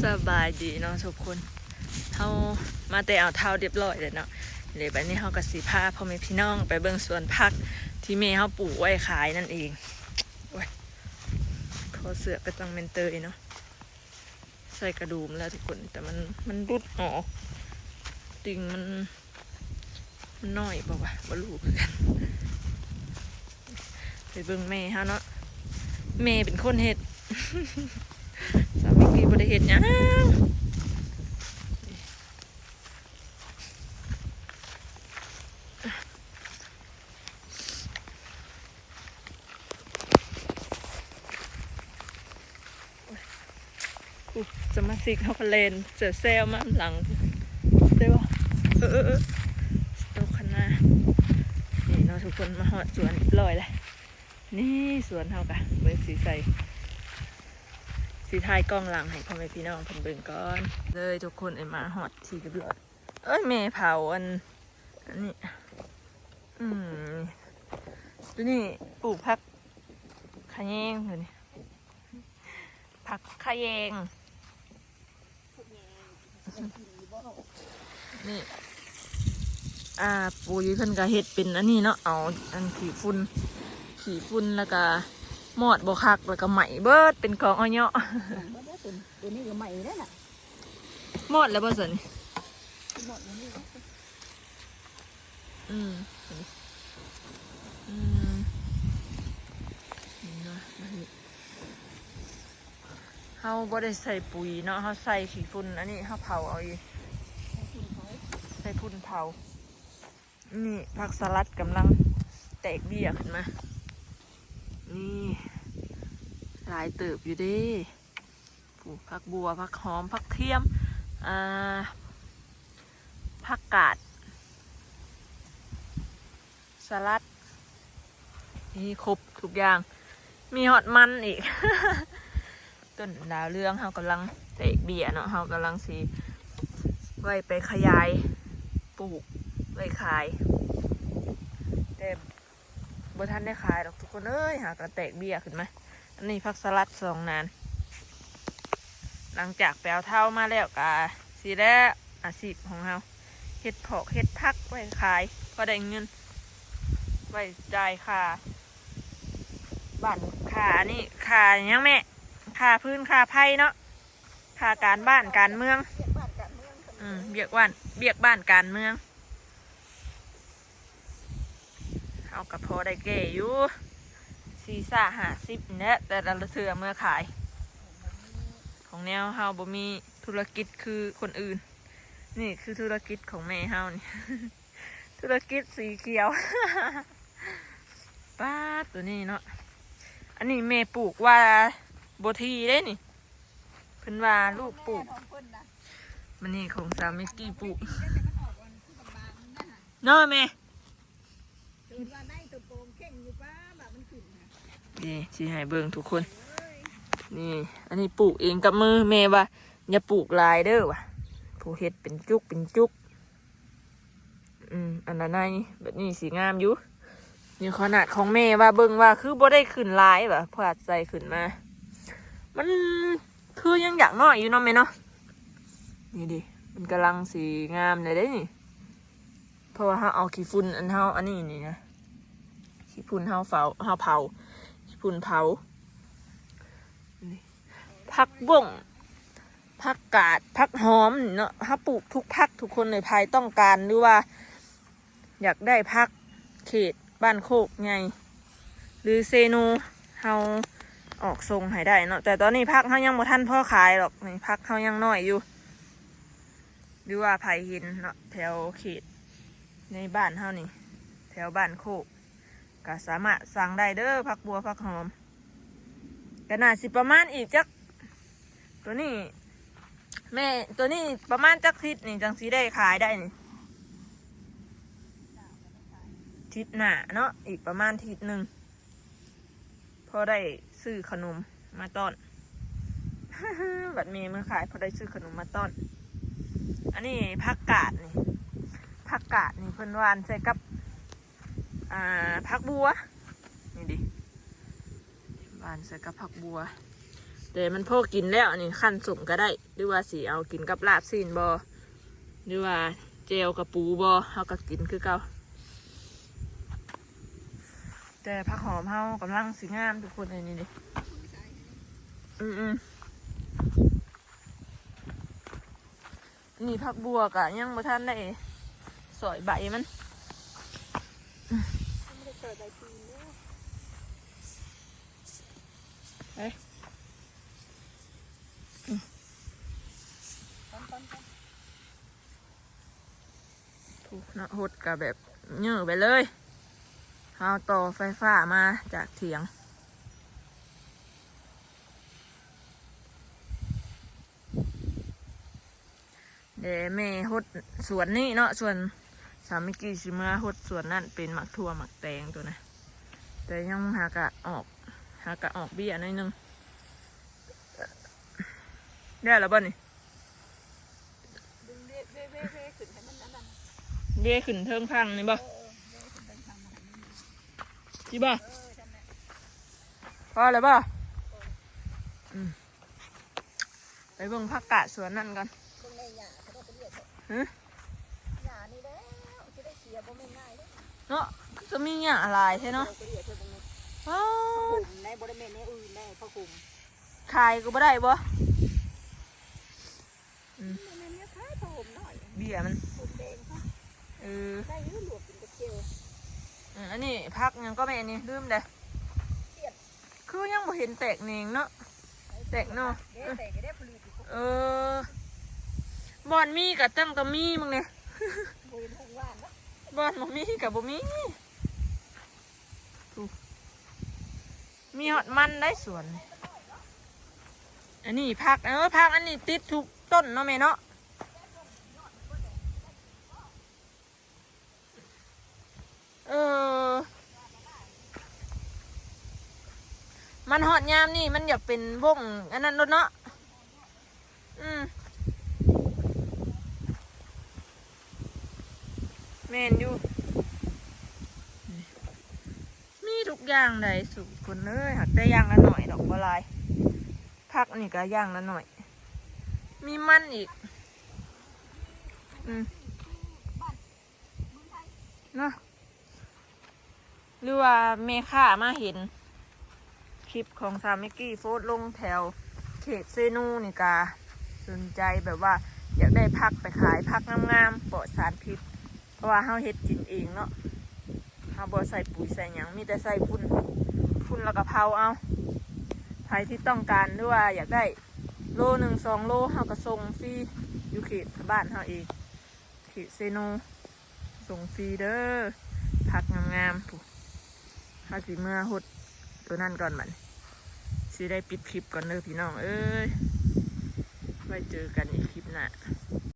ສະບາຍດີເນາະທຸກຄົນ, ເຮົາມາແຕ່ອ່າວເທົ້າຮຽບຮ້ອຍແລ້ວເນາະ. ເດ ບັດນີ້ເຮົາກໍຊິພາພໍ່ແມ່ພີ່ນ້ອງໄປເບິ່ງສວນຜັກທີ່ແມ່ເຮົາປູກໄວ້ຂາຍນັ້ນເອງ. ໂອ້ຍ ຄໍເສື້ອກໍຈັ່ງແມ່ນເຕີຍເນາະ, ໃສ່ກະດຸມແລ້ວທຸກຄົນ ແຕ່ມັນ ມັນຫຼຸດອອກ, ຕິ່ງມັນ ມັນນ້ອຍບໍ່ວະ ບໍ່ຮູ້ຄືກັນ. ໄປເບິ່ງແມ່ເຮົາເນາະ, ແມ່ເປັນຄົນເຮັດ ສາວມິກກີ້ບໍ່ໄດ້ເຮັດຫຍັງ. ຜູ້ສະມາຊິກເຮົາກໍແລ່ນແຊວໆມານຳຫຼັງເດ້ບໍ່? ເອີໆ ຕົກຄັນນາ. ນີ້ເນາະທຸກຄົນ, ມາຮອດສວນຮຽບຮ້ອຍແລ້ວ. ນີ້ສວນເຮົາກະ ເບິ່ງຊິໃສ່ ຊິຖ່າຍກ້ອງຫຼັງໃຫ້ພໍ່ແມ່ພີ່ນ້ອງເພິ່ນເບິ່ງກ່ອນເລີຍທຸກຄົນ. ເອີຍ ມາຮອດທີ່ຮຽບຮ້ອຍ. ເອີຍ ແມ່ເຜົາອັນ ອັນນີ້ ອືມ ໂຕນີ້ປູກຜັກຂະແຍງ ໂຕນີ້ຜັກຂະແຍງ. ນີ້ ອ່າ ປຸ໋ຍເພິ່ນກໍເຮັດເປັນອັນນີ້ເນາະ, ເອົາອັນຂີ້ຝຸ່ນ ຂີ້ຝຸ່ນ ແລ້ວກໍມອດບໍ່ຄັກ ແລ້ວກໍໄໝ້ເບິດເປັນກອງອ້ອຍເຍາະ. ໂຕນີ້ກໍໄໝ້ແລ້ວນະ. ມອດແລ້ວບໍ່ຊັ້ນນີ້? ມອດແລ້ວນີ້. ອືມ ອືມ ເຫັນບໍ່? ເຮົາບໍ່ໄດ້ໃສ່ປຸ໋ຍເນາະ, ເຮົາໃສ່ຂີ້ຝຸ່ນ. ອັນນີ້ເຮົາເຜົາເອົາອີກ, ໃສ່ຝຸ່ນເຜົາ. ນີ້ ຜັກສະຫຼັດກຳລັງແຕກເບ້ຍຂຶ້ນມາ. ນີ້ ຫຼາຍເຕີບຢູ່ເດ້. ປູກຜັກບົ່ວ ຜັກຫອມ ຜັກທຽມ ອ່າ ຜັກກາດ ສະຫຼັດ ມີຄົບທຸກຢ່າງ, ມີຮອດມັນອີກ. ຕົ້ນດາວເຮືອງເຮົາກຳລັງແຕກເບ້ຍເນາະ, ເຮົາກຳລັງຊິໄວ້ໄປຂະຫຍາຍປູກໄວ້ຂາຍ ແຕ່ ບໍ່ທັນໄດ້ຂາຍດອກທຸກຄົນເອີຍ, ຫາກະແຕກເບ້ຍຂຶ້ນມາ. ອັນນີ້ຜັກສະຫຼັດສອງນານ, ຫຼັງຈາກໄປເອົາເທົ້າມາແລ້ວກະຊິແລ້ວອາຊີບຂອງເຮົາ, ເຮັດຜອກເຮັດຜັກໄວ້ຂາຍ ພໍໄດ້ເງິນ ໄວ້ຈ່າຍຄ່າບ້ານ ຄ່າອັນນີ້ ຄ່າຫຍັງແມ່? ຄ່າຟືນຄ່າໄຟເນາະ, ຄ່າການບ້ານການເມືອງ. ອືມ ວຽກບ້ານ ວຽກບ້ານການເມືອງ. ເຮົາກໍພໍໄດ້ແກ່ຢູ່ ສີ່ຫ້າສິບນີ້ແຫຼະ ແຕ່ລະເທື່ອເມືອຂາຍ. ຂອງແນວເຮົາບໍ່ມີທຸລະກິດຄືຄົນອື່ນ. ນີ້ຄືທຸລະກິດຂອງແມ່ເຮົານີ້ ທຸລະກິດສີຂຽວ. ປາດ ໂຕນີ້ເນາະ, ອັນນີ້ແມ່ປູກວ່າບໍ່ຖີ່ເດ້ນີ້. ເພິ່ນວ່າລູກປູກ, ແມ່ນຂອງເພິ່ນນະ, ມັນນີ້ຂອງສາວມິກກີ້ປູກ ເນາະແມ່. ເພິ່ນວ່າໄດ້ໂຕໂປງເຄັ່ງຢູ່ ປ້າ ບາດມັນຂຶ້ນນະ. ນີ້ຊິໃຫ້ເບິ່ງທຸກຄົນ, ນີ້ ອັນນີ້ປູກເອງກັບມື. ແມ່ວ່າຢ່າປູກຫຼາຍເດີວ່າ, ຜູ້ເຮັດເປັນຈຸກເປັນຈຸກ. ອືມ ອັນລະໃນແບບນີ້ຊິງາມຢູ່. ນີ້ຂະໜາດຂອງແມ່ວ່າເບິ່ງວ່າຄືບໍ່ໄດ້ຂຶ້ນຫຼາຍວ່າ ພາດໃສ່ຂຶ້ນມາ ມັນຄືຍັງຢາກນ້ອຍຢູ່ເນາະແມ່ເນາະ. ນີ້ເດ້ ມັນກຳລັງຊິງາມແລ້ວເດ້ນີ້, ເພາະວ່າເຮົາເອົາຂີ້ຝຸ່ນອັນເຮົາອັນນີ້ນີ້ນະ, ຂີ້ຝຸ່ນເຮົາເຜົາ ເຮົາເຜົາ ຂີ້ຝຸ່ນເຜົາ. ນີ້ ຜັກບົ້ງ ຜັກກາດ ຜັກຫອມເນາະ, ເຮົາປູກທຸກຜັກທຸກຄົນເລີຍ. ໃຜຕ້ອງການ ຫຼືວ່າຢາກໄດ້ຜັກເຂດບ້ານໂຄກໃຫຍ່ ຫຼືເຊໂນ ເຮົາອອກສົ່ງໃຫ້ໄດ້ເນາະ. ແຕ່ຕອນນີ້ຜັກເຮົາຍັງບໍ່ທັນພໍຂາຍດອກ, ນີ້ ຜັກເຮົາຍັງນ້ອຍຢູ່. ຫຼືວ່າໃຜເຫັນເນາະ ແຖວເຂດໃນບ້ານເຮົານີ້ ແຖວບ້ານໂຄກ ກໍສາມາດສັ່ງໄດ້ເດີ ຜັກບົ່ວ ຜັກຫອມ. ກໍໜ້າຊິປະມານອີກຈັກ ໂຕນີ້ແມ່ ໂຕນີ້ປະມານຈັກທິດນີ້ ຈັ່ງຊິໄດ້ຂາຍໄດ້ນີ້? ທິດໜ້າເນາະ, ອີກປະມານທິດໜຶ່ງ ພໍໄດ້ຊື້ຂະໜົມມາຕ້ອນ. ບັດແມ່ເມືອຂາຍ ພໍໄດ້ຊື້ຂະໜົມມາຕ້ອນ. ອັນນີ້ຜັກກາດນີ້ ຜັກກາດນີ້ເພິ່ນຫວ່ານໃສ່ກັບ ອ່າ ຜັກບົ່ວ ນີ້ເດ້ ຫວ່ານໃສ່ກັບຜັກບົ່ວ. ແຕ່ມັນພໍກິນແລ້ວ ອັນນີ້ ຄັ້ນສົ້ມກໍໄດ້. ຫຼືວ່າຊິເອົາກິນກັບລາບຊີ້ນບໍ່ ຫຼືວ່າແຈ່ວກະປູບໍ່ ເຮົາກໍກິນຄືເກົ່າ. ແຕ່ຜັກຫອມເຮົາກຳລັງຊິງາມທຸກຄົນ ອັນນີ້ເດ້. ອືມໆ ນີ້ຜັກບົວກະຍັງບໍ່ທັນໄດ້ສອຍໃບມັນ ຍັງບໍ່ໄດ້ສອຍໃບຕີນເດ້. ເອີ ພຸ້ນເນາະ ຫົດກະແບບເຍີ້ໄປເລີຍ ເຮົາຕໍ່ໄຟຟ້າມາຈາກຖຽງ. ແດ່ແມ່ຫົດສວນນີ້ເນາະ ສ່ວນສາວມິກກີ້ຊິເມືອຫົດສວນນັ້ນ ເປັນໝາກຖົ່ວໝາກແຕງໂຕນະ ແຕ່ຍັງຫາກະອອກ ຫາກະອອກເບ້ຍໜ້ອຍໜຶ່ງ. ແລ້ວລະບໍ່ນີ້? ດຶງເວ ເວ ເວ ເວຂຶ້ນໃຫ້ມັນອັນນັ້ນ ເວຂຶ້ນເທິງພັງນີ້ບໍ່? ເອີ ເວຂຶ້ນເທິງພັງໃຫ້ມັນ ຊິບໍ່? ເອີ ຊັ້ນແຫຼະ ພໍແລ້ວບໍ່? ເອີ ອືມ ໄປເບິ່ງຜັກກາດສວນນັ້ນກ່ອນ. ເບິ່ງໃນຫຍ້າເຂົາເຈົ້າໄປລຽກເນາະ ຫື ຫຍ້ານີ້ແຫຼະ ຊິໄດ້ເສຍບໍ່ແມ່ນງ່າຍເດ້ເນາະ. ຄືມີຫຍ້າຫຼາຍແທ້ເນາະ ເຂົາໄປລຽກເພິ່ນເບິ່ງເນາະ. ອ້າ ຜ້າຫົ່ມໃດ ບໍ່ໄດ້ແມ່ນແນວອື່ນໃດ ຜ້າຫົ່ມ. ຂາຍກໍບໍ່ໄດ້ບໍ່? ອືມ ມັນແມ່ນແນວຂາຍຜ້າຫົ່ມນ້ອຍ ເບ້ຍມັນ ຫົ່ມແດງເນາະ. ເອີ ໄດ້ຢູ່ ລວກກິນກັບແຈ່ວ. ເອີ ອັນນີ້ຜັກຫຍັງກໍແມ່ ອັນນີ້ລືມເດ້. ຄືຍັງບໍ່ເຫັນແຕກແໜງເນາະ ແຕກໜໍ່. ເອີ ບ່ອນມີກະຕັ້ງແຕ່ມີ ມຶງນີ້ ບ່ອນບໍ່ມີກະບໍ່ມີ. ມີຮອດມັນໄດ໋ສວນ. ອັນນີ້ຜັກ ເອີ ຜັກອັນນີ້ຕິດທຸກຕົ້ນເນາະແມ່ເນາະ. ເອີ ມັນຮອດຍາມນີ້ມັນຢາກເປັນວົງອັນນັ້ນໂລດເນາະ. ອືມ ແມ່ນຢູ່ ມີທຸກຢ່າງໃດສຸຄົນເອີຍ ຫາກແຕ່ຢ່າງລະໜ້ອຍດອກ ບໍ່ຫຼາຍ. ຜັກນີ້ກະຢ່າງລະໜ້ອຍ ມີມັນອີກ ອືມ ເນາະ. ຫຼືວ່າແມ່ຄ້າມາເຫັນຄລິບຂອງສາວມິກກີ້ໂພສລົງແຖວເຂດເຊນູນີ້ກະສົນໃຈແບບວ່າຢາກໄດ້ຜັກໄປຂາຍ ຜັກງາມໆ ປອດສານພິດ ເພາະວ່າເຮົາເຮັດກິນເອງເນາະ ເຮົາບໍ່ໃສ່ປຸຍໃສ່ຫຍັງ ມີແຕ່ໃສ່ຝຸ່ນ ຝຸ່ນແລ້ວກະເຜົາເອົາ. ໃຜທີ່ຕ້ອງການ ຫຼືວ່າຢາກໄດ້ໂລໜຶ່ງສອງໂລ ເຮົາກະສົ່ງຟຣີ ຢູ່ເຂດບ້ານເຮົາເອງ ເຂດເຊນູ ສົ່ງຟຣີເດີ ຜັກງາມໆ ພຸ້ນ. ເຮົາຊິເມືອຫົດໂຕນັ້ນກ່ອນ ບາດນີ້ຊິໄດ້ປິດຄລິບກ່ອນເດີພີ່ນ້ອງເອີຍ ໄວ້ເຈີກັນອີກຄລິບໜ້າ.